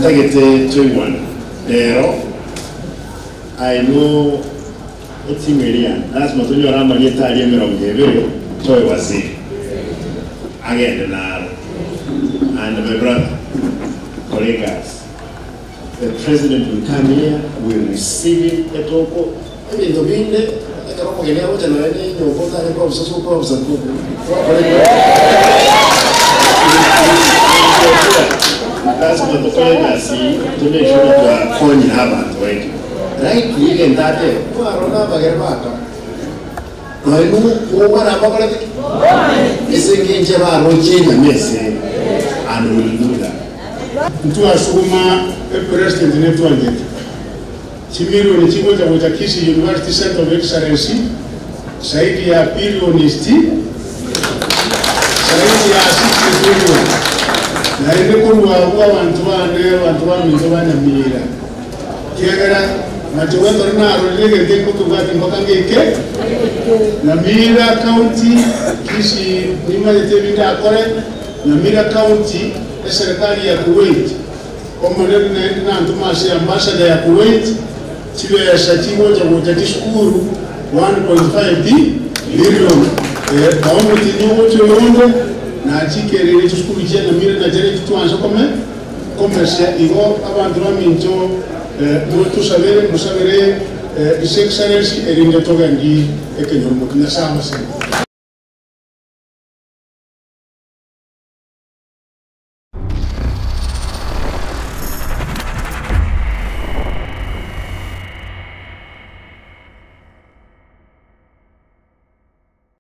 Ntagete toigwane rero I know etimu eria yane lasima tonyore amarieta aria emerongo ebere toe waziri agende naro and my brother kora egasi the president will come here we receive him etoko ebinto binde ekero omogeni agocha nonya ne enyomba otanye koabusa ase okoabusa Lasima tokore egasi to make sure ng'a twakonyire abanto baito. Rightly egento atebe, mwarora abagere baka nonya nokogwa mbakorete ki? Ase engencho ebaroche enyama ase ere and we will do that. Ntwasuguma epresident netwanchete. Chimilioni chigocha gocha Kisii University Centre of Excellency zaidi ya bilioni sti zaidi ya 60 billion. Naende korwa abwo abanto bane abanto baminto ba Nyamira kiagera machogu ekero narorire egento eke nkobwati mpaka ngeike Nyamira County Kisii nimanyete ebi ndakore Nyamira County eserekari ya Kuwait Omonene naende nantome ase ambassador ya Kuwait chibesa chigocha gocha chisukuru 1.5 billion. Bao omotienyi ogocha oyonde nachikerere chisukuru chia Nyamira na chiria chitwanse kome komesia igo abanto baminto motosabere mosabere His Excellency erinde togendi ekenyoro moki Nyasae abasenie.